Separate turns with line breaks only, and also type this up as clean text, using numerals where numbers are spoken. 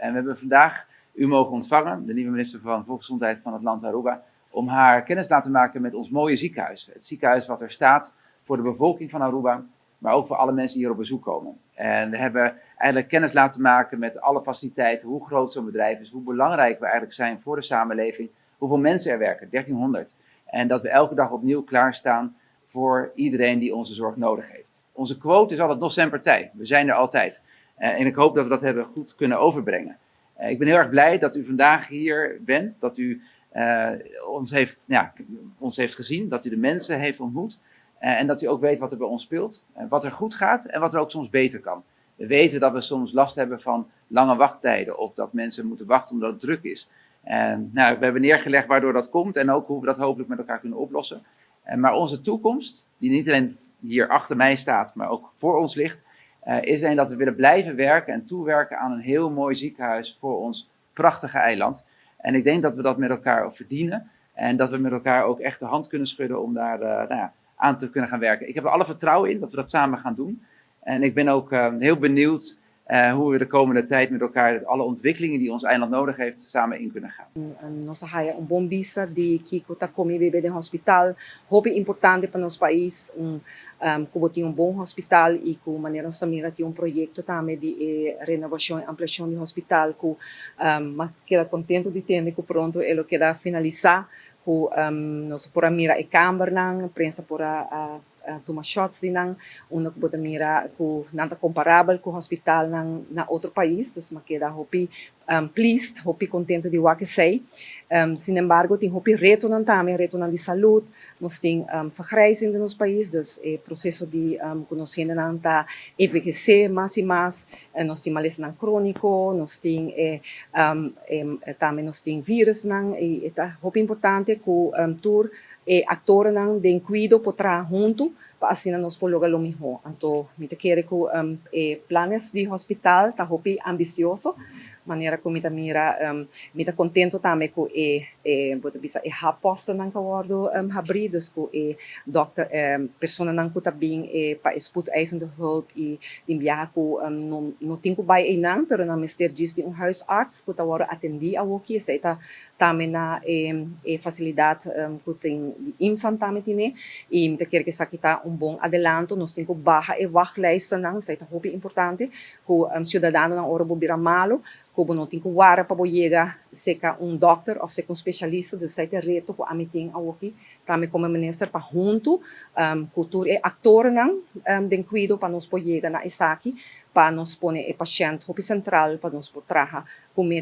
En we hebben vandaag u mogen ontvangen, de nieuwe minister van Volksgezondheid van het land Aruba, om haar kennis te laten maken met ons mooie ziekenhuis. Het ziekenhuis wat er staat voor de bevolking van Aruba, maar ook voor alle mensen die hier op bezoek komen. En we hebben eigenlijk kennis laten maken met alle faciliteiten, hoe groot zo'n bedrijf is, hoe belangrijk we eigenlijk zijn voor de samenleving, hoeveel mensen er werken, 1300. En dat we elke dag opnieuw klaarstaan voor iedereen die onze zorg nodig heeft. Onze quote is altijd "Nos semper tei". We zijn er altijd. En ik hoop dat we dat hebben goed kunnen overbrengen. Ik ben heel erg blij dat u vandaag hier bent, dat u ja, ons heeft gezien, dat u de mensen heeft ontmoet. En dat u ook weet wat er bij ons speelt, wat er goed gaat en wat er ook soms beter kan. We weten dat we soms last hebben van lange wachttijden of dat mensen moeten wachten omdat het druk is. En nou, we hebben neergelegd waardoor dat komt en ook hoe we dat hopelijk met elkaar kunnen oplossen. Maar onze toekomst, die niet alleen hier achter mij staat, maar ook voor ons ligt, is een dat we willen blijven werken en toewerken aan een heel mooi ziekenhuis voor ons prachtige eiland. En ik denk dat we dat met elkaar verdienen en dat we met elkaar ook echt de hand kunnen schudden om daar nou ja, aan te kunnen gaan werken. Ik heb er alle vertrouwen in dat we dat samen gaan doen. En ik ben ook heel benieuwd hoe we de komende tijd met elkaar alle ontwikkelingen die ons eiland nodig heeft, samen in kunnen gaan.
Nos a haya un bon bista di kico ta come bebe den hospital, hopi importante pa nos pais, cu tin un bon hospital y cu manera nos tambe tin un proyecto tambe di renovacion y ampliacion di hospital cu m'a keda contento di tende cu pronto e lo keda finalisa, cu nos por a mira e cambernan, prensa por a tuma shots di nan, unda cu bo ta mira cu nan ta comparabel cu hospital na otro pais, dus m'a keda hopi pleased, hopi contento di wak esey. Sin embargo, tin hopi retonan tambe, retonan di salud, nos tin vergrijzing den nos pais, dus e proceso di conociendo nan ta envehece mas y mas, nos tin malesanan cronico, nos tin tambe nos tin virusnan, y ta hopi importante cu tur e actornan den cuido por traha hunto pa asina nos por logra lo miho. Anto, mi ta kere cu e plannan di hospital ta hopi ambicioso, manera cu mi ta mira, mi ta contento tambe cu e bo ta bisa e postonan cu a wordo habri, dus cu e dokter personanan cu ta bin pa spoedeisende hulp y tin biaha cu no tin cu bay einan, pero nan mester djis di un huisarts cu ta wordo atendi awoki, esey ta tambe na e facilidad cu tin di IMSAN tambe tin y mi ta kere cu esaki ta un bon adelanto. Nos tin cu baha e wachtlijstennan, esey ta hopi importante, cu ciudadanonan, ora bo bira malo, cu bo no tin cu warda pa bo yega serca un dokter of serca un specialista, dus esey ta reto cu ami tin awoki tambe como minister pa hunto cu tur e actornan den cuido pa nos por yega na esaki, pa nos pone e pashent hopi central, pa nos por traha cu meta.